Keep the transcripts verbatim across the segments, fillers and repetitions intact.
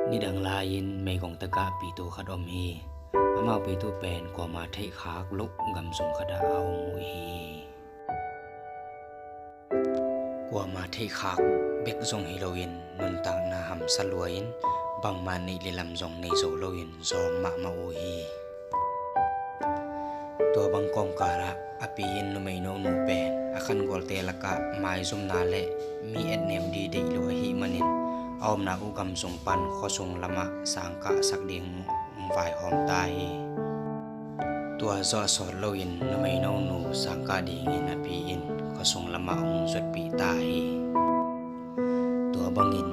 Nidang lai-in meigong takah pitu khat om hi. Amau pitu pen kuama theihkhak loh gamsung khatah a om uh hi. Kuama theihkhak bek zong hi loin, nuntakna hamsa lua-in, bangmah neih le lam zong nei zo loin zawng mahmah uh hi. Tua bang kawmkalah a pi in numei nonu pen a khangualte lakah maizumna le mi etneu ding deih lo ahih manin, a omna uh gamsung pan khuasung lamah sangkahsak ding hong vaihawm ta hi. Tua zawh sawt loin numei nonu sangkah dingin a pi in khuasung lamah hong zuatpih ta hi. Tua bangin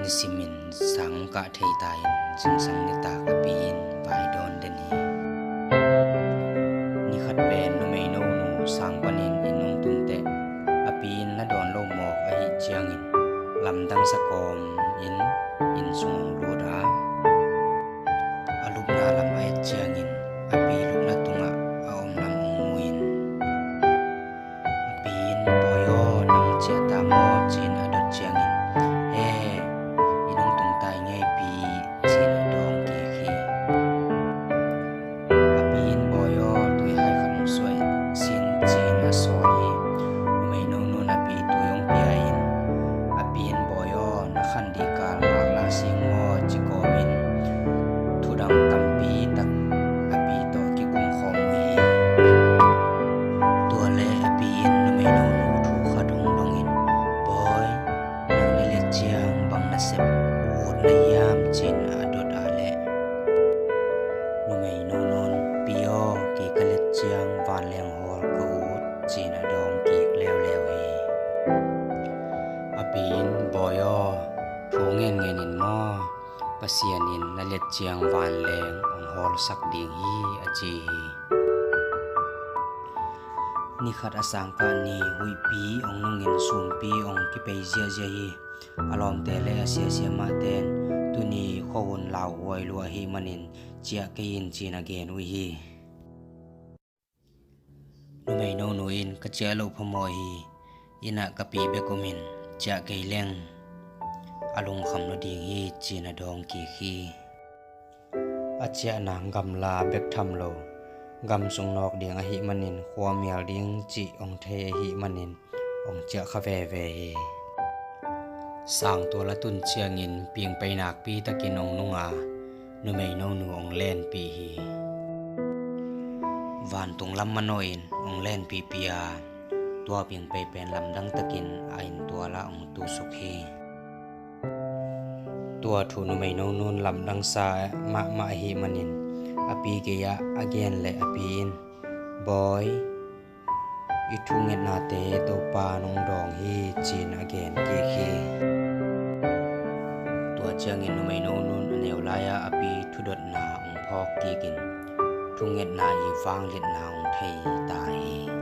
nisimin sang kah thei ta in, zingsang nitak a pi in vai dawn den hi. Nikhat pen numei nonu sang panin inn hong tun teh, a pi in na dawn lo mawk ahih ciangin lamdang sa kawmin inn sung hong lut a, a lupna lam a et ciangin a pi lupna tungah a om lam hong mu-in, a pi in, "Bawi aw, nang ciah ta maw?" ci-in a dot ciangin, "He, inn hong tung ta ing ei pi," ci-in a dawng kik hi. A pi in, "Bawi aw, tui hai khat hong suah in sin," ci-in a sawl hi. Numei nonu in a pi tui hong pia in, a pi in, "Bawi aw, na khan ding kal ngaklah sing maw?" ci kawmin thudang tampi tak a pi tawh kikum khawm uh hi. Tua le a pi in numei nonu thu khat hong dongin, "Bawi, nang na let ciang bang nasep ut na hiam?" ci-in a dot a leh, numei nonu in, "Pi aw, kei ka let ciang vanleng hawl ka ut," ci-in a dawng kik leuleu hi. A pi in, "Bawi aw, thu ngenngen in maw, Pasian in na let ciang vanleng hong hawlsak ding hi," a ci hi. Nikhat a sangkah ni, huihpi hong nungin sumpi hong kipei ziahziah hi. A lawmte le a siasia mahte in, "Tuni khuahun lauhuai lua ahih manin ciah kei in," ci-in a gen uh hi. Numei nonu in, "Ka ciah loh phamawh hi. Inn ah ka pi bek om in, ciah kei leng a lungkham lo ding hi," ci-in a dawng kik hi. A ciahna gamla bek tham lo, gamsung nawk ding ahih manin, khuamial ding cih hong thei ahih manin hong ciah kha veve hi. Sangtual a tun ciangin pingpei nakpi takin hong nung a, numei nonu hong lenpih hi. Vantung lam manawhin hong lenpihpih a, tua pingpei pen lamdang takin a inn tualah hong tusuk hi. Tua thu numei nonu in lamdangsa mahmah ahih manin, a pi gei-ah a gen leh a pi in, "Bawi, i thungetnate Topa in hong dawng hi," ci-in a gen kik hi. Tua ciangin numei nonu in a neu lai-ah a pi thudotna hong phawk kikin, thungetna i vangliatna hong thei ta hi.